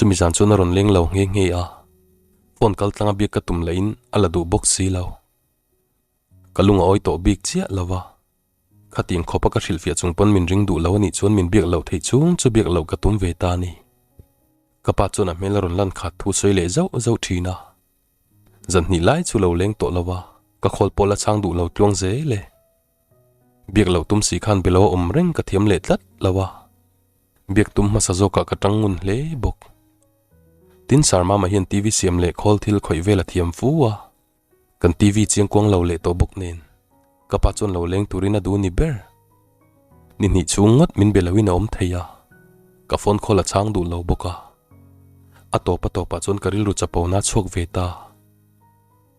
Chumi zan chuan a rawn leng lo nghe nghe a, phone kal tlanga biak ka tum lahin a la duh bawk si lo. Ka lung a awi tawh bik chiah lo va, khatiang khawpa ka hrilhfiah chung pawn min ring duh lo a nih chuan min biak loh theih chung chu biak loh ka tum ve ta a ni. Ka pa chuan a hmel a rawn lan khat thu sawi leh zauh zauh thin a. Zan hnih lai chu lo leng tawh lo va, ka khawl pawh la chhang duh lo tluang zel e. Biak loh tum si khan belo a awm reng ka thiam leh tlat lo a, biak tum hmasa zawkah ka tang ngun hle bawk. Tin Sarmama hian TV siam leh khawl thil khawih vel a thiam fu a, kan TV chiang kuang lo leh tawh bawk nen ka pa chuan lo leng turin a duh ni ber. Ni hnih chhung ngawt min be loin a awm thei a, ka phone call a chhang duh lo bawk a. A tawp a tawpah chuan ka rilru chapo na chhuak ve ta.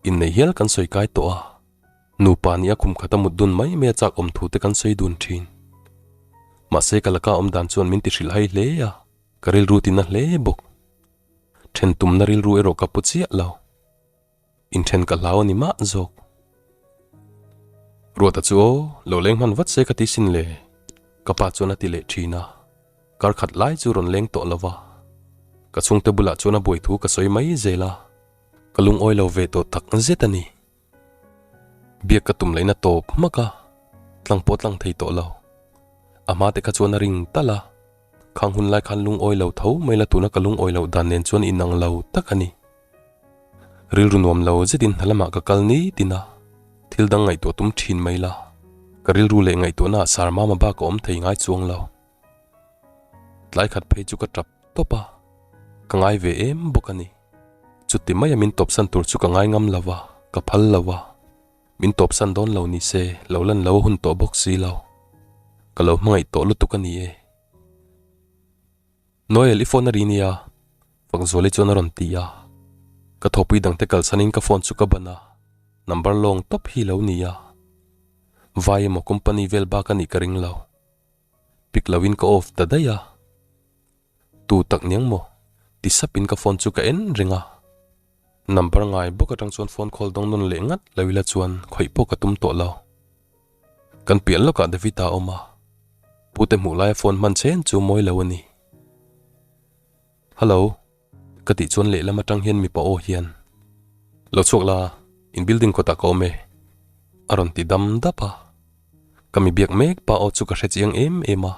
Inneih hial kan sawi kai tawh a. Nupa nih a khum khat a mut dun mai mai a chak awm thu te kan sawi dun thin. Mahse ka laka awm dan chuan min ti hrilh hai hle a, ka rilru ti na hle bawk. Then tumna rilru erawh ka pu chiah lo. Inthen ka hlau a ni mah zawk. Ruata chu aw, lo leng hman vat se ka ti sin le, ka pa chuan a ti leh thin a. Kar khat lai chu rawn leng tawh lo va. Ka chhungte bulah chuan a buai thu ka sawi mai zel a, ka lungawi lo ve tawh tak zet a ni. Biak ka tum laihna tawp hmak a, tlang pawh tlang thei tawh lo. A hma te kha chuan a ring talh a, khang hun lai khan lungawi lo tho mai la tuna ka lungawi loh dan nen chuan inang lo tak a ni. Rilru nuam lo zetin hna lamah ka kal ni tin a, thil dang ngaihtuah tum thin mai la, ka rilru leh ngaihtuahna ah sar mama bak a awm thei ngai chuang lo. Tlai khat phei chu ka tap tawp a, ka ngai ve em bawk a ni. Chuti maia min tawpsan tur chu ka ngai ngam lo va, ka phal lo va. Min tawpsan dawn lo ni se, lo lan lo a hun tawh bawk si lo. Ka lo hmangaih tawh lutuk a ni e. Noel, i phone a ri nia, Fakzuali chuan a rawn ti a. Ka thawpui dangte kalsanin ka phone chu ka ban a, number lawng tawp hi lo ni a. Vai emaw company vel bak a nih ka ring lo. Pick loin ka off ta daih a. Tu tak niang maw? Ti sapin ka phone chu ka en reng a. Number ngai bawk atang chuan phone call dawng nawn leh ngat lo ila chuan khawih pawh ka tum tawh lo. Kan piah lawkah David-a a awm a, pute hmuh laia phone hman chen chu mawi lo a ni. Hello, ka tih chuan lehlam atang hian mipa aw hian, Lo chhuak la, in building kawtah ka awm e, a rawn ti dam dap a. Ka mi biak mek pa aw chu ka hre chiang em em a.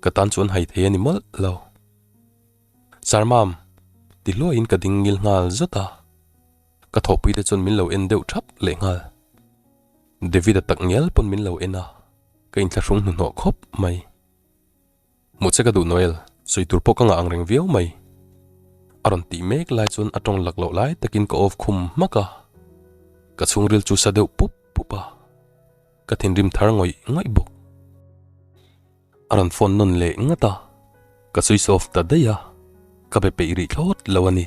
Ka tan chuan hai thei a ni mawlh lo. Sarmam, ti hluaiin ka ding ngil nghal zat a. Ka thawhpui te chuan min lo en deuh thap leh nghal. David-a tak ngial pawn min lo en a, ka inthlahrung hnuhnawh khawp mai. Hmuh che ka duh Noel, sawi tur pawh ka ngah ang reng viau mai. A rawn tih mek lai chuan a tawng lak loh lai takin ka off khum hmak a. Ka chhungril chu sa deuh pup pup a. Ka thinrim thar ngawih ngawih bawk. A rawn phone nawn leh ngat a, ka switch off ta daih a, ka be peih rih thlawt lo a ni.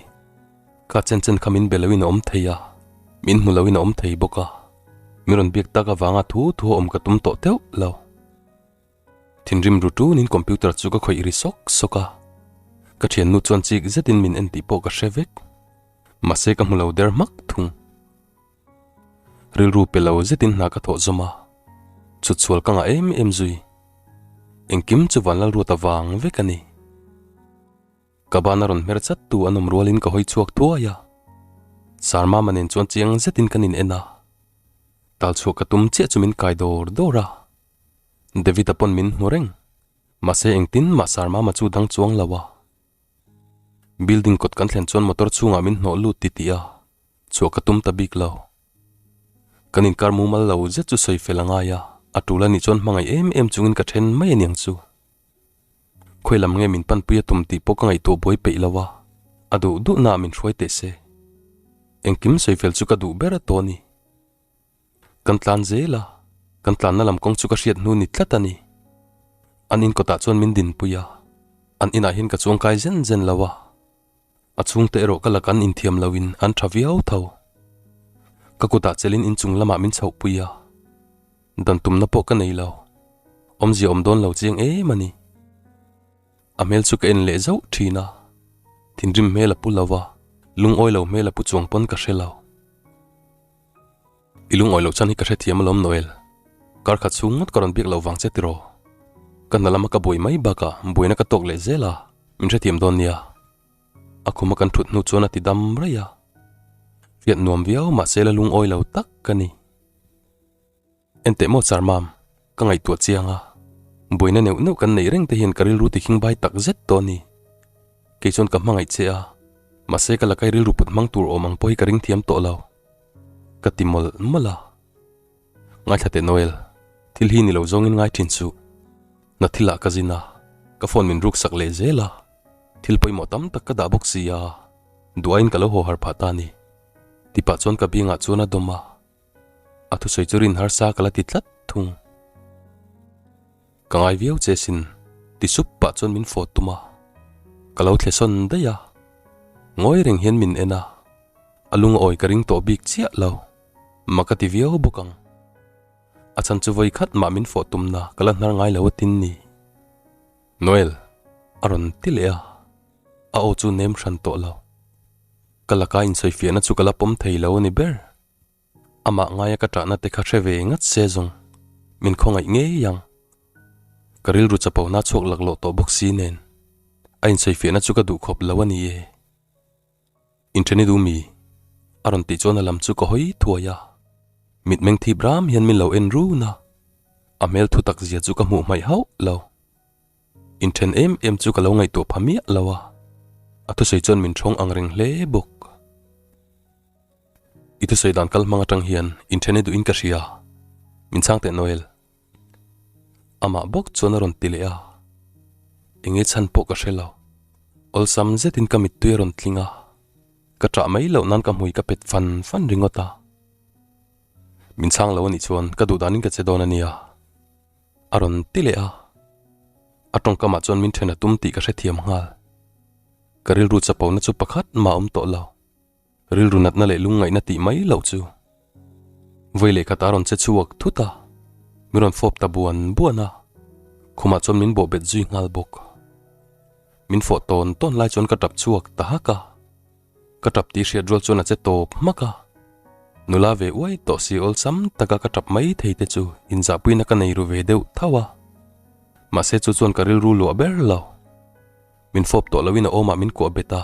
Ka chen chen kha min be loin a awm thei a, min hmu loin a awm thei bawk a, min rawn biak tak avanga thu thu a awm ka tum tawh teuh lo. Thinrim ru tunin computer chu ka khawih ri sawk sawk a, ka thiannu chuan chik zetin min en tih pawh ka hre vek, mahse ka hmu lo der hmak thung. Rilru pe lo zetin hna ka thawh zawm a, chhutchhual ka ngah em em zui. Engkim chu Vanlalruata vang vek a ni. Ka bana rawn hmer chat tu an awm rualin ka hawi chhuak thuai a, Sarmama nen chuan chiang zetin kan in en a, tal chhuah ka tum chiah chu min kai dawr dawr a, David-a pawn min hmu reng, mahse engtin mah Sarmama chu dang chuang lo a. Building kawt kan thlen chuan motor chhungah min hnawh lut ti tih a, chhuah ka tum ta bik lo. Kan inkar mumal lo zet chu sawi fel a ngai a, a tul a nih chuan hmangaih em em chungin ka then mai aniang chu. Khawi lam nge min panpui a tum tih pawh ka ngaihtuah buai peih lo a, a duh duh naah min hruai teh se. Engkim sawi fel chu ka duh ber a tawh a ni. Kan tlan zel a, kan tlanna lam kawng chu ka hriat hnu ni tlat a ni. An in kawtah chuan min dinpui a, an inah hian ka chuangkai zen zen lo a. A chhungte erawh ka lak an inthiam loin an tha viau tho. Ka kutah chelin inchung lamah min chhohpui a, dan tumna pawh ka nei lo. Awmzia awm dawn lo chiang em a ni. A hmel chu ka en leh zauh thin a, thinrim hmel a pu lo a, lungawi lo hmel a pu chuang pawn ka hre lo. I lungawi loh chan hi ka hrethiam alawm Noel. Kar khat chhung ngawt ka rawn biak loh vang che tiraw. Ka hna lama ka buai mai bakah buaina ka tawk leh zel a, min hrethiam dawn nia. A khuma kan thut hnu chuan a ti dam raih a. Hriat nuam viau mahse la lungawi lo tak ka ni. Enteh maw Charmam, ka ngaihtuah chiang a. Buaina neuh neuh kan neih reng te hian ka rilru ti khing bai tak zet tawh a ni. Kei chuan ka hmangaih che a, mahse ka lakai rilru put hmang tur awm ang pawh hi ka ring thiam tawh lo. Ka ti mawlh mawlh a. Ngaithla teh Noel, thil hi ni lo zawngin ngai thin suh. Na thilah ka zin a, ka phone min ruk sak leh zel a, thil pawimawh tam tak ka dah bawk si a, duain ka lo haw har phah ta a ni. Tipah chuan ka biangah chuan a dawm a, a thusawi chu rin harsa ka la ti tlat thung. Ka ngai viau che sin, ti sup pah chuan min fawt tum a, ka lo thle sawn daih a, ngawi reng hian min en a, a lungawi ka ring tawh bik chiah lo, mak a ti viau bawk ang. A chhan chu vawi khat mah min fawh tumna ka la hnar ngai lo a tin ni. Noel, a rawn ti leh a, a aw chu nem hran tawh lo. Ka laka insawifiahna chu ka la pawm thei lo a ni ber. Amah ngaia ka ṭahna te kha hre ve ngat se zawng, min khawngaih ngei ang. Ka rilru chapona chhuak laklawh tawh bawk si nen, a insawifiahna chu ka duh khawp lo a ni e. Inṭhen i duh mi? A rawn tih chuan a lam chu ka hawi thuai a. Mitmeng thip ram hian min lo en run a, a hmel thu tak zia chu ka hmuh hmaih hauh lo. Inṭhen em em chu ka lo ngaihtuah pha miah lo a, a thusawi chuan min ṭhawng ang reng hle bawk. I thusawi dan kal hmang aṭang hian inṭhen i duhin ka hria, min chhang teh Noel. Amah bawk chuan a rawn ti leh a, enge chhan pawh ka hre lo. Awlsam zetin ka mittui a rawn tling a, ka ṭah mai loh nan ka hmui ka pet fan fan ringawt a. Min chhang lo a nih chuan ka duh danin ka che dawn a nia, a rawn ti leh a. A tawngkamah chuan min ṭhen a tum tih ka hrethiam nghal. Ka rilru chapona chu pakhat mah a awm tawh lo. Rilru natna leh lungngaihna tih mai loh chu. Vawi leh khat a rawn che chhuak thut a, min rawn fawp ta buan buan a, khumah chuan min bawh bet zui nghal bawk. Min fawh tawn tawn lai chuan ka tap chhuak ta hak a, ka tap tih hriat rual chuan a che tawp hmak a. Nula ve uai tawh si awlsam taka ka tap mai thei te chu inzahpuina ka nei ru ve deuh tho a, mahse chu chuan ka rilru luah ber lo. Min fawp tawh loin a awmah min kuah bet a.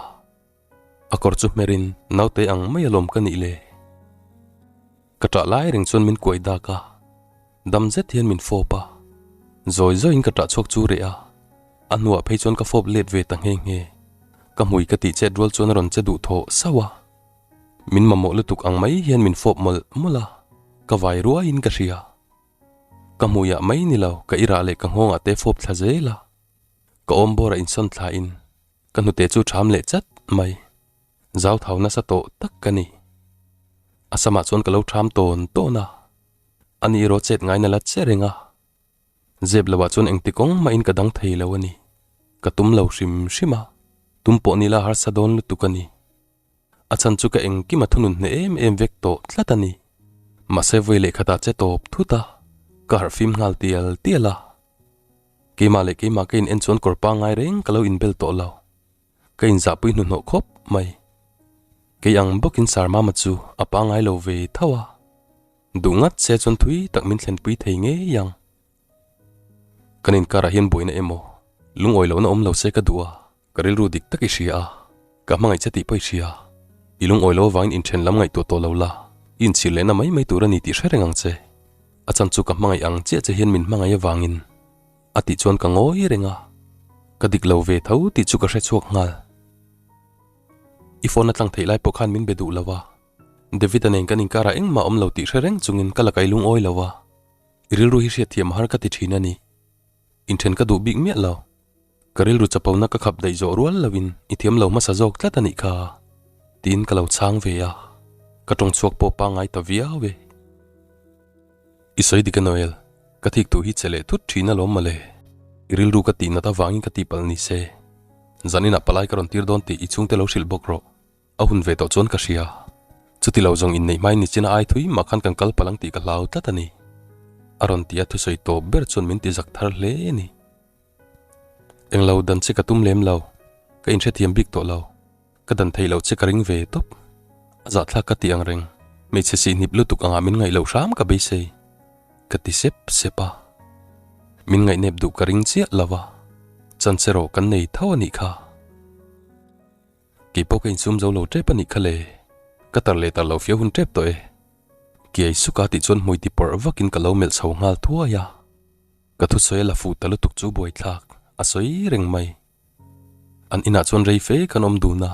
A kawr chu hmerin naute ang mai alawm ka nih le. Ka ṭah lai reng chuan min kuai dak a, dam zet hian min fawp a, zawi zawiin ka ṭah chhuak chu reh a, a hnuah phei chuan ka fawp let ve ta nghe nghe. Ka hmui ka tih chet rual chuan a rawn che duh thawh sauh a, min mamawh lutuk ang mai hian min fawp mawlh mawlh a, ka vai ruaiin ka hria. Ka hmuiah mai ni lo, ka irah leh ka nghawngah te fawp thla zel a, ka awm bawrah insawn thlain Ka hnute chu ṭham leh chat mai. Zau thau nasa tawh tak ka ni. A samah chuan ka lo ṭham tawn tawn a, ani erawh chet ngaina la che reng a. Zep loah chuan engti kawng mahin ka dang thei lo a ni. Ka tum lo hrim hrim a, tum pawh nila harsa dawn lutuk a ni. A chhan chu ka engkim a thunun hneh em em vek tawh tlat a ni. Mahse vawi lehkhatah che tawp thut a, ka harh fim nghal tial tial a. Keimah leh keimah ka in en chuan kawr pangngai reng ka lo inbel tawh lo. Ka inzahpui hnuhnawh khawp mai. Kei ang bawkin Sir Mama chu a pangngai lo ve tho a. Duh ngat se chuan thui tak min thlenpui thei ngei ang. Kan inkarah hian buaina emaw, lungawi lohna awm lo se ka duh a. Ka rilru dik tak i hria a, ka hmangaih che tih pawh i hria. I lungawi lo avangin inthen lam ngaihtuah tawh lo la, i inchhir lehna mai mai tur a ni tih hre reng ang che. A chan chu ka hmangaih ang chiah che hian min hmangaih avangin a tih chuan ka ngawi reng a, ka dik lo ve tho tih chu ka hre chhuak nghal. I phone a tlang theih lai pawh khan min be duh lo a, David-a nen kan inkarah engmah awm lo tih hre reng chungin ka la kai lungawi lo a, i rilru hi hriatthiam a har ka ti thin a ni. Inthen ka duh bik miah lo. Ka rilru chapona ka khap daih zawh rual loin i thiam lo hmasa zawk tlat a nih kha, tiin ka lo chhang ve a, ka tawng chhuak pawh pangngai ta viau e. I sawi dik a Noel, ka thik tuh hi che leh thut thin alawm mawle. I rilru ka tih nat avangin ka tihpalh ni se, zaninah palai ka rawn tir dawn tih i chhungte lo hrilh bawk rawh. A hun ve tawh chuan ka hria. Chuti lo zawng inneih hmain nichina ai thui mah khan kan kal palh ang tih ka hlau tlat a ni. A rawn ti a thusawi tawp ber chuan min ti zak thar hle a ni. Englo dan che ka tum lem lo, ka inhrethiam bik tawh lo. Ka dan theih loh che ka ring ve tawp. A zahthlak ka ti ang reng, hmeichhe sihhnip lutuk angah min ngaih loh hram ka beisei. Ka ti sep sep a. Min ngaihnep duh ka ring chiah lo a, chance erawh kan nei tho a nih kha. Kei pawh ka insum zo lo tep a nih kha le. Ka tar leh tar lo fiau hun tep tawh e. Kiai suka tih chuan hmui ti pawrh vakin ka lo melh chho nghal thuai a. Ka thusawi a la fuh ta lutuk chu buaithlak a sawi reng mai. An inah chuan rei fe kan awm dun a.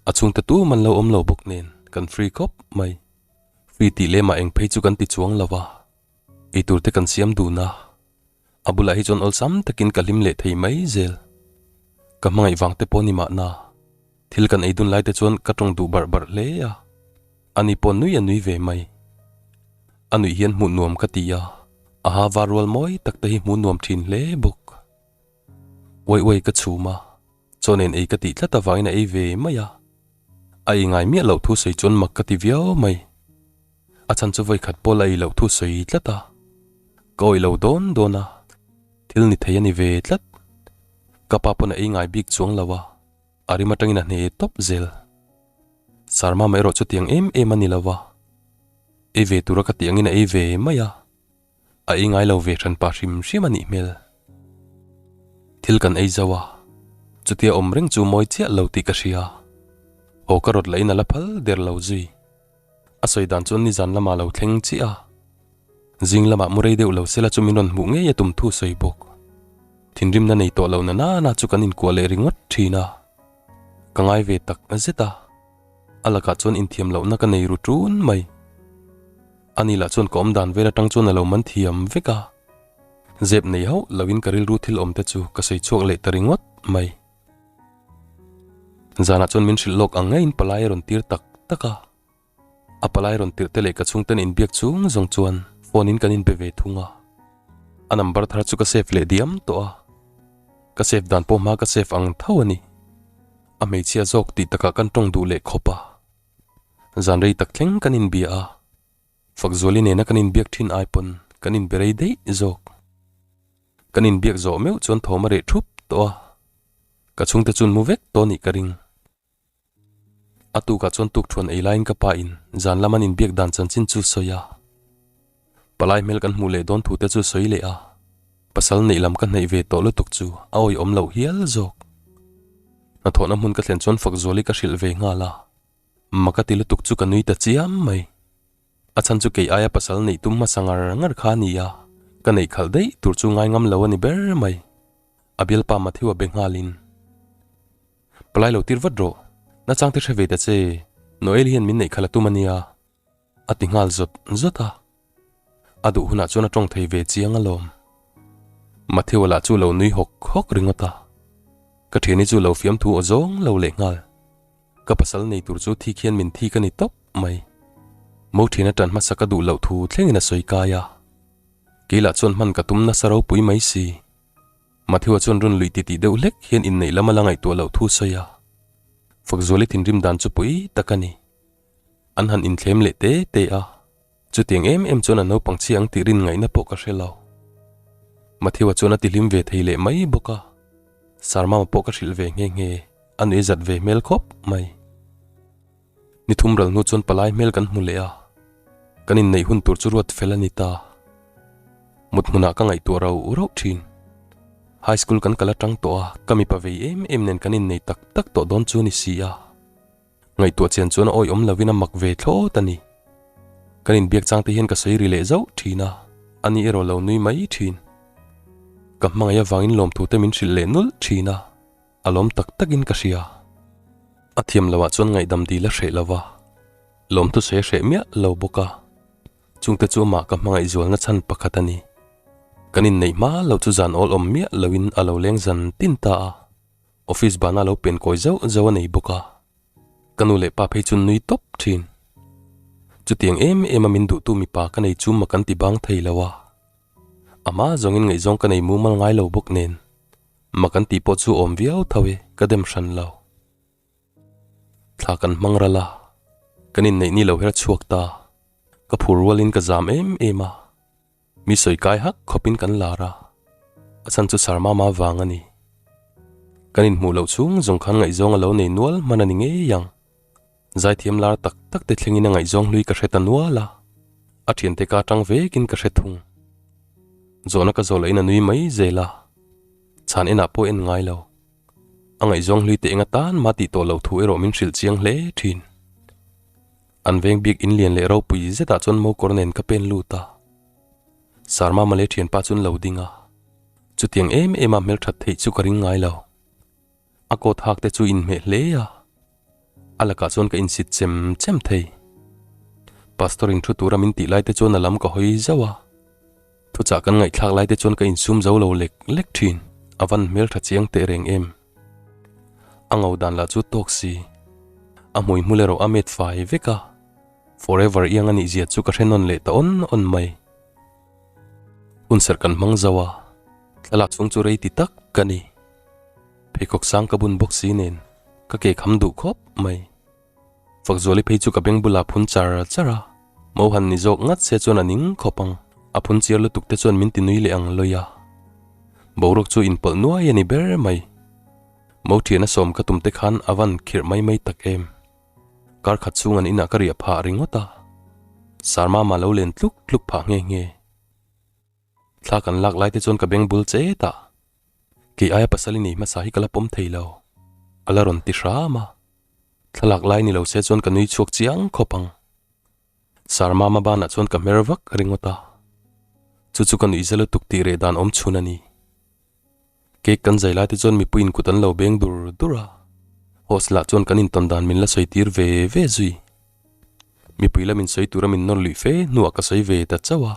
A chhungte tum an lo awm lo bawk nen kan free khawp mai. Free tih lemah eng phei chu kan ti chuang lo a. Eitur te kan siam dun a. A bulah hi chuan awlsam takin ka hlim leh thei mai zel. Ka hmangaih vang te pawh ni mahna. Thil kan ei dun lai te chuan ka tawng duh barh barh hle a. Ani pawh nui a nui ve mai. A nuih hian hmuh nuam ka ti a. A ha var rual mawi tak te hi hmuh nuam thin hle bawk. Uai uai ka chhum a, chaw nen ei ka tih tlat avangin a ei ve mai a. A ei ngai miah loh thu sawi chuan mak ka ti viau mai. A chhan chu vawikhat pawh la ei loh thu sawi tlat a. Ka awih lo dawn dawn a, thil ni thei a ni ve tlat. Ka pa pawn a ei ngai bik chuang lo a, a rim atangin a hne tawp zel. Sarmama erawh chutiang em em a ni lo a, ei ve tura ka tih angin a ei ve mai a. A ei ngai lo ve hran pah hrim hrim a nih hmel. Thil kan ei zo a, chutia awm reng chu mawi chiah lo tih ka hria. Haw ka rawt lahin a la phal der lo zui. A sawi dan chuan nizan lamah lo thleng chiah a. Zing lamah mu rei deuh lo sela chu min rawn hmuh ngei a tum thu sawi bawk. Thinrimna nei tawh lo na nana chu kan inkuah leh ringawt thin a. Ka ngai ve tak zet a. A lakah chuan inthiam lohna ka nei ru ṭun mai. Ani lah chuan ka awm dan vel atang chuan a lo man thiam vek a. Zep nei hauh loin ka rilru thil awm te chu ka sawi chhuak leh ta ringawt mai. Zanah chuan min hrilh lawk ang ngeiin palai a rawn tir tak tak a. A palai rawn tirh te leh ka chhungten inbiak chung zawng chuan phone in kan inbe ve thung a. A number thar chu ka save leh diam tawh a. Ka save dan pawh hma ka save ang tho a ni. A hmeichhia zawk tih takah kan tawng duh leh khawp a. Zan rei tak thleng kan inbia a, Fakzuali nena kan inbiak thin ai pawn kan inbe rei daih zawk. Kan inbiak zawh meuh chuan thawm a reh thup tawh a, ka chhungte chuan mu vek tawh nih ka ring. A tukah chuan tukthuan ei laiin ka pa in zan lam an inbiak dan chanchin chu sawi a. Palai hmel kan hmuh leh dawn thute chu sawi leh a, pasal neih lam ka hnaih ve tawh lutuk chu a awihawm loh hial zawk. Hnathawhna hmun ka thlen chuan Fakzuali ka hrilh ve nghal a, mak a ti lutuk chu ka nui ta chiam mai. A chhan chu kei aia pasal neih tum hmasa ngar ngar kha a ni a, ka neih khalh daih tur chu ngai ngam lo a ni ber mai. A bialpa Matthew a be nghalin, Palai lo tir vat rawh, nachang te hre ve ta che, Noel hian min neih khalh a tum a nia. A ti nghal zawt zawt a, a duh hunah chuan a tawng thei ve chiang alawm. Matthew-a lah chu lo nui hawk hawk ringawt a, ka thiani chu lo fiamthu aw zawng lo leh nghal. Ka pasal nei tur chu thik hian min thik a ni tawp mai. Mo thian a tan hmasa ka duh loh thu thlengin a sawi kai a, kei lah chuan hman ka tum nasa ropui mai si. Matthew-a chuan run lui titih deuh hlek hian inneih lam a la ngaihtuah loh thu sawi a, Fakzuali thinrim dan chu pui tak a ni. An han inthlem leh te te a, chutiang em em chuan a naupang chhi ang tih rin ngaihna pawh ka hre lo. Matthew-a chuan a ti hlim ve thei leh mai bawk a, Sarmama pawh ka hrilh ve nghe nghe, a nuih zat ve hmel khawp mai. Ni thum ral hnu chuan palai hmel kan hmu leh a, kan inneih hun tur chu ruat fel a ni ta. Mut hmunah ka ngaihtuah rauh rauh thin. High school kan kal atang tawh a, ka mipa vei em em nen kan innei tak tak tawh dawn chu a ni si a. Ngaihtuah chian chuan a awih awm lovin a mak ve thlawt a ni. Kan inbiak chang te hian ka sawi ri leh zauh thin a, ani erawh lo nui mai thin. Ka hmangaih avangin lawmthu te min hrilh leh nulh thin a, a lawm tak takin ka hria. A thiam loh ah chuan ngaihdam dil a hreh lo va, lawmthu sawi a hreh miah lo bawk a, chungte chu amah ka hmangaih zualna chhan pakhat a ni. Kan inneih hma lo chu zan awl awm miah loin a lo leng zan tin ta a. Office bana lo pen kawi zauh zauh a nei bawk a, ka nu leh pa phei chu nui tawp thin. Chutiang em em a min duhtu mipa ka nei chu mak an ti bang thei lo a, a hma zawngin ngaihzawng ka nei mumal ngai lo bawk nen mak an tih pawh chu awm viau tho e ka dem hran lo. Thla kan hmang ral a, kan inneih ni lo her chhuak ta, ka phur rualin ka zam em em a. Mi sawi kai hak khawpin kan lar a, a chhan chu Sarmama vang a ni. Kan inhmuh loh chhung zawng khan ngaihzawng a lo nei nual hman a ni ngei ang. Zaithiam lar tak tak te thlengin a ngaihzawng hlui ka hre ta nual a, a thiante ka atang vekin ka hre thung. Zawhna ka zawh lahin a nui mai zel a, chhan enah pawh en ngai lo. A ngaihzawng hlui te eng atan mah tih tawh loh thu erawh min hrilh chiang hle thin. An veng bik in lian leh ropui zetah chuan mokawr nen ka pen lut a. Sarma male thianpa chu an lo ding a. Chutiang em em a hmelthat theih chu ka ring ngai lo. A coat hak te chu inhmeh hle a. A lakah chuan ka insit chem chem thei. Pastor in thu tura min tih lai te chuan a lam ka hawi zauh a. Thuchah kan ngaihthlak lai te chuan ka insum zo lo lek lek thin. A van hmeltha chiang teh reng em. A ngo dan lah chu tawk si. A hmui hmul erawh a met fai vek a. Forever iang a nih zia chu ka hre nawn leh ta awn awn mai. Hunserh kan hmang zauh a, thlalak chhung chu rei ti tak ka ni. Pheikhawk sang ka bun bawk si nen ka ke kham duh khawp mai. Fakzuali phei chu ka beng bulah phun char char a, mo han ni zawk ngat se chuan a ning khawp ang. A phun chiar lutuk te chuan min ti nui leh ang lawi a. Boruak chu inpawlh nuai a ni ber mai. Mo thian a sawm ka tum te khan a van khirh mai mai tak em. Kar khat chhung an inah ka riah phah ringawt a, Sarmama lo len tluk tluk phah nghe nghe. Thla kan lak lai te chuan ka beng bul chet a, kei aia pasal i nei hmasa hi ka la pawm thei lo, a la rawn ti hram a. Thlalak lai ni lo se chuan ka nui chhuak chiang khawp ang. Sarmama banah chuan ka hmer vak ringawt a, chu chu ka nuihza lutuk tih reh dan awm chhun a ni. Cake kan zai lai te chuan mipuiin kut an lo beng dur dur a, host lah chuan kan intawn dan min la sawi tir ve ve zui. Mipui la min sawi tura min nawr luih fe hnuah ka sawi ve ta chauh a,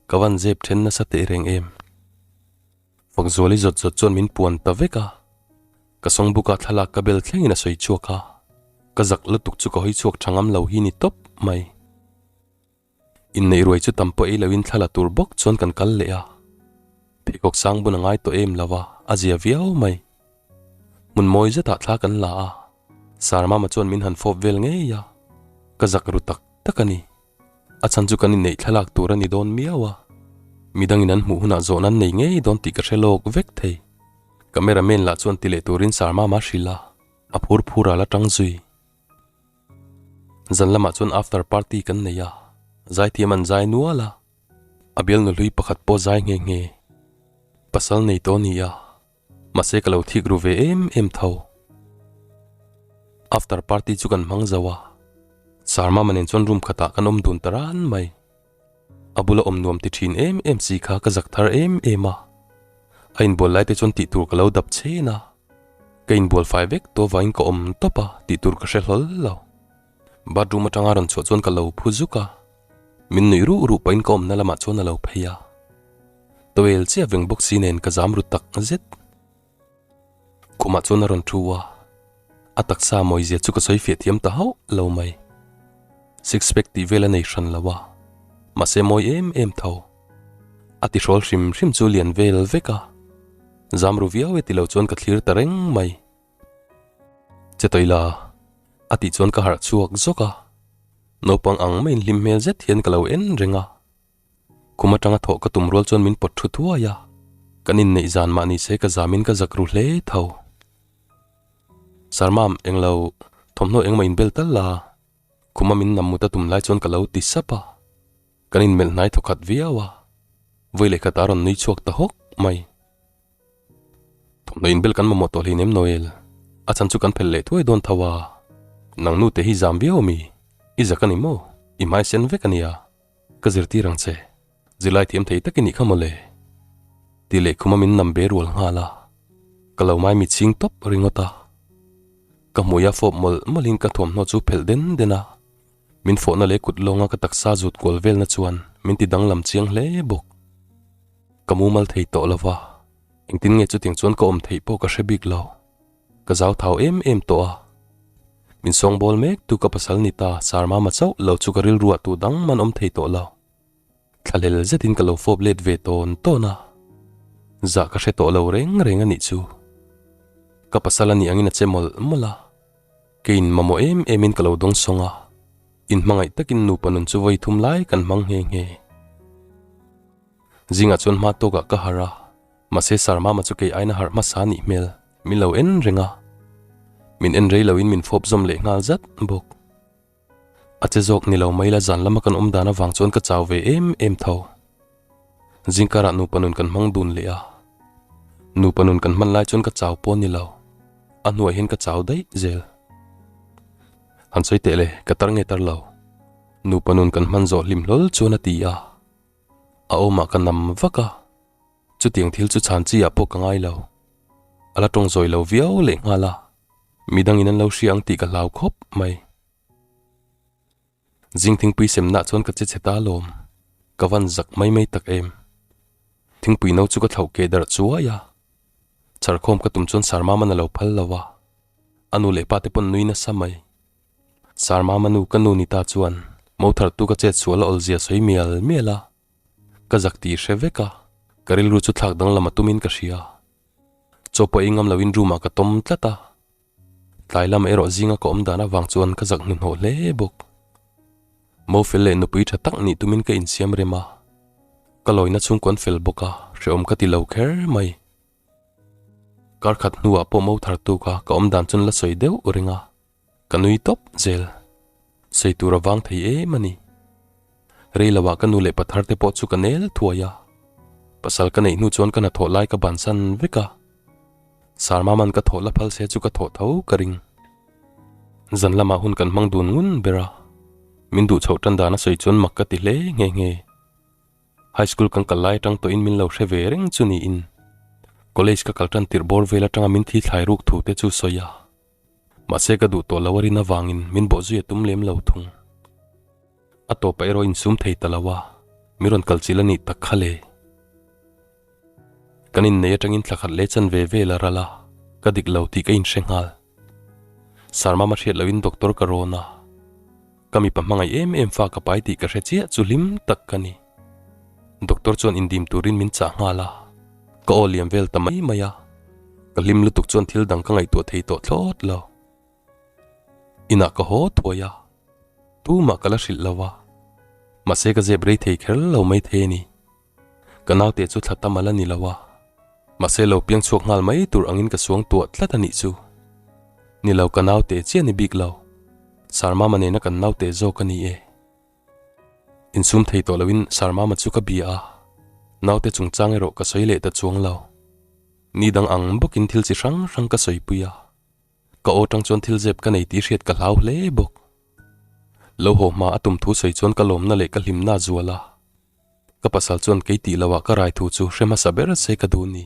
ka van zep then nasa teh reng em. Fakzuali zawt zawt chuan min puan ta vek a, ka sawngbuka thlalak ka bel thlengin a sawi chhuak a, ka zak lutuk chu ka hawi chhuak tha ngam lo hi ni tawp mai. Inneih ruai chu tam pawh ei loin thla la tur bawk chuan kan kal leh a. Pheikhawk sang bun a ngai tawh em lo a, a zia viau mai. Hmun mawi zetah thla kan la a, Sarmama chuan min han fawp vel ngei a, ka zak ru tak tak a ni. A chhan chu kan inneih thlalak tur a ni dawn miau a, midangin an hmuh hunah zawhna an nei ngei dawn tih ka hre lawk vek thei. Camera man lah chuan ti leh turin Sarmama a hrilh a, a phur phur a la tang zui. Zan lamah chuan after party kan nei a, zaithiam an zai nual a, a bialnu hlui pakhat pawh zai nghe nghe. Pasal nei tawh a ni a, mahse ka lo thik ru ve em em tho. After party chu kan hmang zo a, Sarmama nen chuan room khatah kan awm dun ta ran mai. A bula awm nuam ti thin em em si kha ka zak thar em em a, a inbual lai te chuan tih tur ka lo dap chhen a, ka inbual fai vek tawh avangin ka awm tawp a tih tur ka hre hlawl lo. Bathroom atanga rawn chhuah chuan ka lo phu zuk a, min nuih ruh ruh pahin ka awmna lamah chuan a lo phei a, towel chiah veng bawk si nen ka zam ru tak zet. Khumah chuan a rawn thu a, a taksa mawizia chu ka sawi fiah thiam ta hauh lo mai. Six pack tih vel a nei hran lo a, mahse mawi em em tho. A tihrawl hrim hrim chu lian vel vek a, zam ru viau e ti lo chuan ka thlir ta reng mai. Che tawih la, a tih chuan ka harh chhuak zawk a, naupang ang maiin hlim hmel zet hian ka lo en reng a. Kum atanga thawh ka tum rual chuan min pawt thu thuai a, kan inneih zan mah ni se ka zamin ka zak ru hle tho. Sarmam, englo, thawmhnaw engmah inbel tal la, khuma min nam mut a tum lai chuan ka lo ti sap a, kan inmelh hnai thawkhat viau a, vawi leh khat a rawn nui chhuak ta hawk mai. Thawmhnaw inbel kan mamawh tawh hleinem Noel, a chhan chu kan phelh leh thuai dawn tho a, nang nu te hi zam viau ami, i zak a ni maw, i hmai sen vek a nia. Ka zirtir ang che, zirlai thiam thei tak i nih kha mawle. Tih leh khuma min nam be rual nghal a, ka lo mai mit chhing tawp ringawt a. Ka hmui a fawp mawlh mawlhin ka thuamhnaw chu phelh den den a, min fawhna leh kut lawnga ka taksa zut kual velna chuan min ti danglam chiang hle bawk. Ka mumal thei tawh lo va, engtin nge chutiang chuan ka awm theih pawh ka hre bik lo. Ka zau thau em em tawh a. Min sawngbawl mek tu ka pasal ni ta Sarmama chauh lo chu ka rilruah tu dang man awm thei tawh lo. Thlahlel zetin ka lo fawp let ve tawn tawn a. Zah ka hre tawh lo reng reng a nih chu. Ka pasal a nih angin a che mawlh mawlh a. Keiin mamawh em emin ka lo dawng sawng a. Inhmangaih takin nupa nun chu vawi thum lai kan hmang nghe nghe. Zingah chuan hma tawkah ka harh a. Mahse Sarmama chu kei aina harh hmasa nih hmel min lo en reng a, min en rei loin min fawp zawm leh nghal zat bawk. A che zawk ni lo mai la zan lama kan awm dan avang chuan ka chau ve em em tho. Zingkarah nupa nun kan hmang dun leh a, nupa nun kan hman lai chuan ka chau pawh ni lo. A hnuah hian ka chau daih zel. Han sawi teh le, ka tar nge tar lo. Nupa nun kan hman zawh hlim hlawl chuan a ti a. A awmah ka nam vak a. Chutiang thil chu chhan chi ah pawh ka ngai lo. A la tawng zawi lo viau leh nghal a. Midangin an lo hria ang tih ka hlau khawp mai. Zing thingpui semnah chuan ka che chhe ta alawm. Ka van zak mai mai tak em. Thingpui no chu ka thlauh keh darh chuai a. Chharkhawm ka tum chuan Sarmama na lo phal lo a. A nu leh pa te pawn nui nasa mai. Sarmama nu ka nu ni ta chuan mo thartu ka chet sual a awlzia sawi mial mial a. Ka zak tih hre vek a, ka rilru chu thlak danglam a tumin ka hria. Chaw pawh ei ngam loin room ah ka tawm tlat a. Tlai lamah erawh zinga ka awm dan avang chuan ka zak hnuhnawh hle bawk. Mo fel leh nupui tha tak nih tumin ka insiam rem a, ka lawina chhungkawn fel bawk a, hrehawm ka ti lo kher mai. Kar khat hnuah pawh mo thar tuk a, ka awm dan chuan la sawi deuh reng a, ka nui tawp zel. Sawi tur a vang thei em a ni. Rei loah ka nu leh pathar te pawh chu ka nel thuai a, pasal ka neih hnu chuan ka hnathawh lai ka bansan vek a. Sarmaman ka thawh la phal se chu ka thawh tho ka ring. Zan lamah hun kan hmang dun ngun ber a, min duh chhoh tan dan a sawi chuan mak ka ti hle nghe nghe. High school kan kal lai atang tawhin min lo hre ve reng chu niin college ka kal tan tirh bawr vel atanga min thi thlai ruk thu te chu sawi a. Mahse ka duh tawh lo a rin avangin min bawh zui a tum lem lo thung. A tawpah erawh insum thei ta lo a, min rawn kal chilh a nih tak kha le. Kan innei atangin thla khat leh chan ve vel a ral a, ka dik lo tih ka inhre nghal. Sarmama hriat lohin doctor ka rawn a, ka mipa hmangaih em em fa ka pai tih ka hre chiah chu hlim tak ka ni. Doctor chuan indim turin min chah nghal a, ka aw liam vel ta mai mai a, ka hlim lutuk chuan thil dang ka ngaihtuah thei tawh thlawt lo. Inah ka haw thuai a, tumah ka la hrilh lo a, mahse ka zep rei thei kher lo mai thei a ni. Ka naute chu thla tam a la ni lo a, mahse lo piang chhuak nghal mai tur angin ka suang tuah tlat a nih chu. Ni lo ka naute chiah ni bik lo, Sarmama nena kan naute zawk a ni e. Insum thei tawh loin Sarmama chu ka bia a, naute chungchang erawh ka sawi leh ta chuang lo. Ni dang ang bawkin thil chi hrang hrang ka sawipui a, ka aw tang chuan thil zep ka nei tih hriat ka hlau hle bawk. Lo haw hma a tum thu sawi chuan ka lawmna leh ka hlimna a zual a. Ka pasal chuan kei tih loah ka rai thu chu hre hmasa ber se ka duh ni.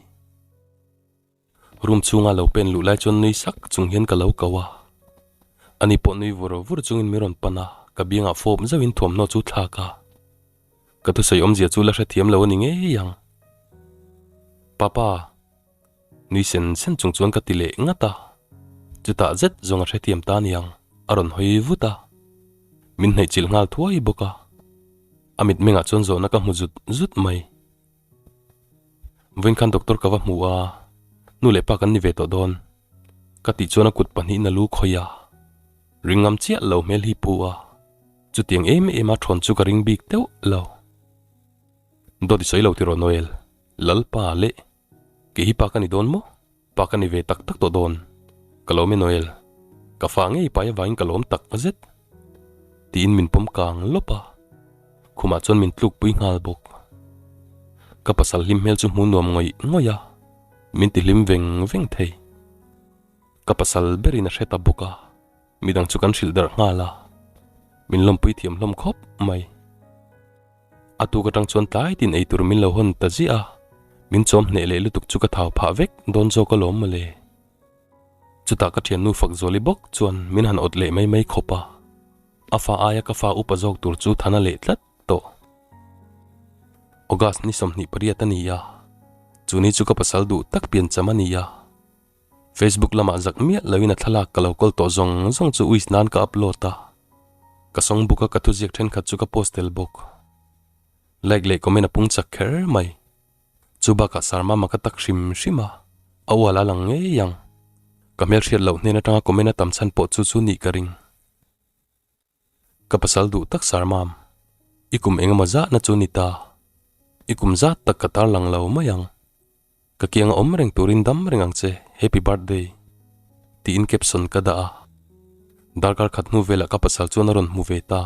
Room chhunga lo pen luh lai chuan nui sak chung hian ka lo ko a. Ani pawh nui vur vur chungin min rawn pan a, ka biangah fawp zauhin thuamhnaw chu thlak a. Ka thusawi awmzia chu la hrethiam lo a ni ngei ang. Papa. Nui sen sen chung chuan ka ti leh ngat a, chutah zet zawng a hrethiam ta niang a rawn hawi vut a, min hnaih chilh nghal thuai bawk a, a mitmengah chuan zawhna ka hmu zut zut mai. Vawiin khan doctor ka va hmu a, nu leh pa kan ni ve tawh dawn ka tih chuan a kut pahnihin a lu khawih a, ring ngam chiah lo hmel hi pu a, chutiang em em a thawn chu ka ring bik deuh lo. Dawt i sawi lo tiraw Noel, Lalpa leh Kei hi pa ka ni dawn maw? Pa ka ni ve tak tak tawh dawn. Ka lawm e Noel. Ka fa ngei pai avangin ka lawm tak zet. Tiin min pawm kang lawp a. Khumah chuan min tlukpui nghal bawk. Ka pasal hlim hmel chu hmu nuam ngawih ngawih a, min ti hlim veng veng thei. Ka pasal berin a hre ta bawk a, midang chu kan hrilh darh nghal a. Min lawmpui thiam hlawm khawp mai. A tuk atang chuan tlai tin ei tur min lo hawn ta ziah a, min chawm hneh leh lutuk chu ka thau phah vek dawn zawk alawm mawle. Chutah ka thiannu Fakzuali bawk chuan min han awt leh mai mai khawp a, a fa aia ka fa upa zawk tur chu thana leh tlat tawh. August ni 28 a ni a, chu ni chu ka pasal duh tak piancham a ni a. Facebook lamah zak miah loin a thlalak ka lo kawl tawh zawng zawng chu wish nan ka upload a. Ka songbook a ka thuziak thenkhat chu ka post tel bawk. Like leh comment a pung chak kher mai. Chu bakah Sarmama ka tak hrim hrim a, a ual a lang ngei ang. Ka hmelhriat loh hnen atanga comment a tam chhan pawh chu chu nih ka ring. Ka pasal duh tak Sarmam, i kum engemaw zahna chu ni ta. I kum zat tak ka tarlang lo mai ang. Ka kianga awm reng turin dam reng ang che, Happy Birthday! Tiin caption ka dah a. Darkar khat hnu velah ka pasal chuan a rawn hmu ve ta.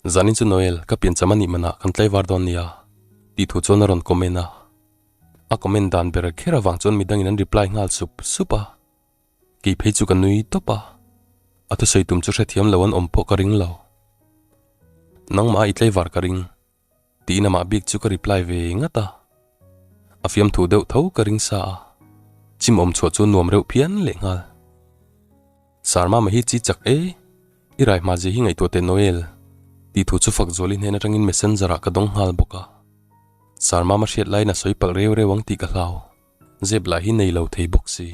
Zanin chu Noel, ka piancham a nih manah kan tlaivar dawn nia, tih thu chuan a rawn comment a. A comment dan ber kher avang chuan midangin an reply nghal sup sup a. Kei phei chu ka nui tawp a, a thusawi tum chu hrethiam lo an awm pawh ka ring lo. Nangmah i tlaivar ka ring. Tiin amah bik chu ka reply ve ngat a, a fiamthu deuh tho ka ring sa a, chim awm chhuah chu nuam reuh phian leh nghal. Sar mama hi chi chak e, i rai hma zia hi ngaihtuah teh Noel, tih thu chu fak zuali hnen atangin messenger ah ka dawng nghal bawk a. Sar mama hriat laiin a sawi palh reu reu ang tih ka hlau, zep lah hi nei lo thei bawk si.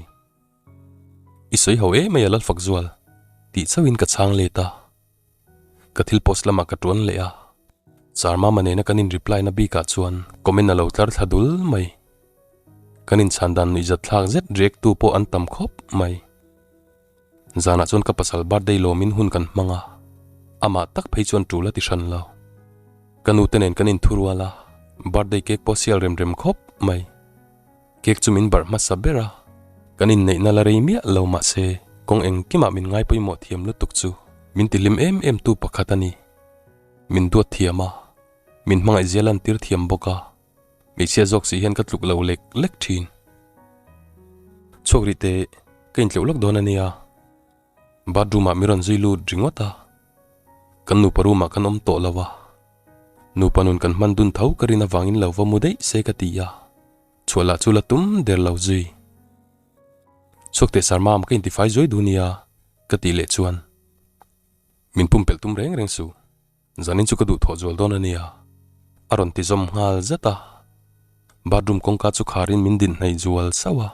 I sawi ho emai a Lalfak Zual, tih chauhin ka chhang let a. Ka thil post lamah ka tuan leh a, Charmama nena kan in reply na bikah chuan comment a lo tlar thla dul mai. Kan inchhan dan nuihzat thlak zet react tu pawh an tam khawp mai. Zanah chuan ka pasal birthday lawmin hun kan hmang a, amah tak phei chuan tul a ti hran lo. Ka nute nen kan inthurual a, birthday cake pawh sial rem rem khawp mai. Cake chu min barh hmasa ber a, kan inneihna la rei miah lo mahse kawng engkimah min ngai pawimawh thiam lutuk chu min ti hlim em em tu pakhat a ni. Min duat thiam a, min hmangaih zia lantir thiam bawk a, hmeichhia zawk si hian ka tluk lo lek lek thin. Chhuak rih teh, ka intleuh lawk dawn a nia. Bathroom ah mi rawn zui lut ringawt a, kan nupa room ah kan awm tawh lo a, nupa nun kan hman dun tho ka rin avangin lo va mu daih se ka ti a, chhuah lah chu la tum der lo zui. Chhuak teh sar mam ka intifai zuai duh nia ka tih leh chuan min pumpelh tum reng reng suh. Zanin chu ka duh thawh zual dawn a nia, a rawn ti zawm nghal zat a, bathroom kawngka chu kharin min din hnaih zual sauh a.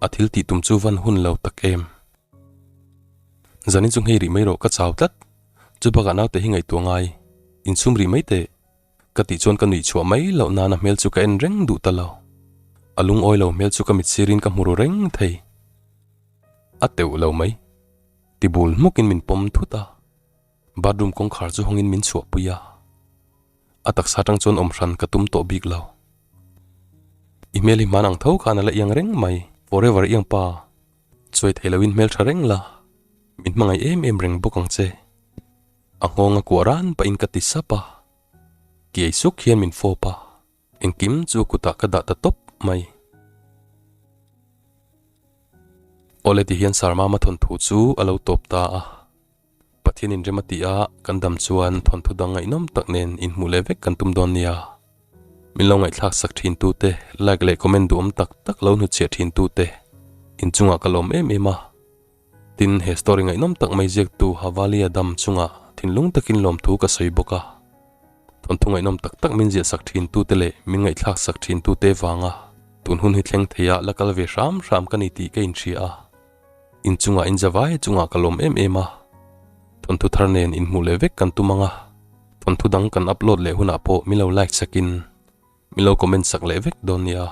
A thil tih tum chu van hun lo tak em. Zanin chu nghei rih mai rawh ka chau tlat, chu bakah naute hi ngaihtuah ngai, inchhum rih mai teh, ka tih chuan ka nuih chhuah mai loh nan a hmel chu ka en reng duh ta lo. A lungawi lo hmel chu ka mit sirin ka hmu ru reng thei. A teuh lo mai. Ti bul hmukin min pawm thut a, bathroom kawngkhar chu hawngin min chhuahpui a. A taksa atang chuan awm hran ka tum tawh bik lo. I hmel hi hman ang tho khan a la iang reng mai, forever iang pa. Chuai thei loin hmel tha reng la, min hmangaih em em reng bawk ang che. A nghawng a kuah ran pahin ka ti sap a, kiai suk hian min fawp a, engkim chu a kutah ka dah ta tawp mai. Awle ti hian Sarmama thawnthu chu a lo tawp ta a. Pathian in rem a tih a, kan dam chuan thawnthu dang ngaihnawm tak nen inhmuh leh vek kan tum dawn nia. Min lo ngaihthlak sak thin tu te, like leh comment duhawm tak tak lo hnutchhiah thin tu te, inchungah ka lawm em em a. Tin, he story ngaihnawm tak mai ziaktu Havali Adam chungah thinlung takin lawmthu ka sawi bawk a. Thawnthu ngaihnawm tak tak min ziah sak thin tu te leh min ngaihthlak sak thin tu te vanga tun hun hi thleng thei a la kal ve hram hram ka ni tih ka inhria a. In chungah in zavai chungah ka lawm em em a, thawnthu thar nen inhmuh leh vek kan tum ang a, thawnthu dang kan upload leh hunah pawh min lo like sakin min lo comment sak leh vek dawn nia.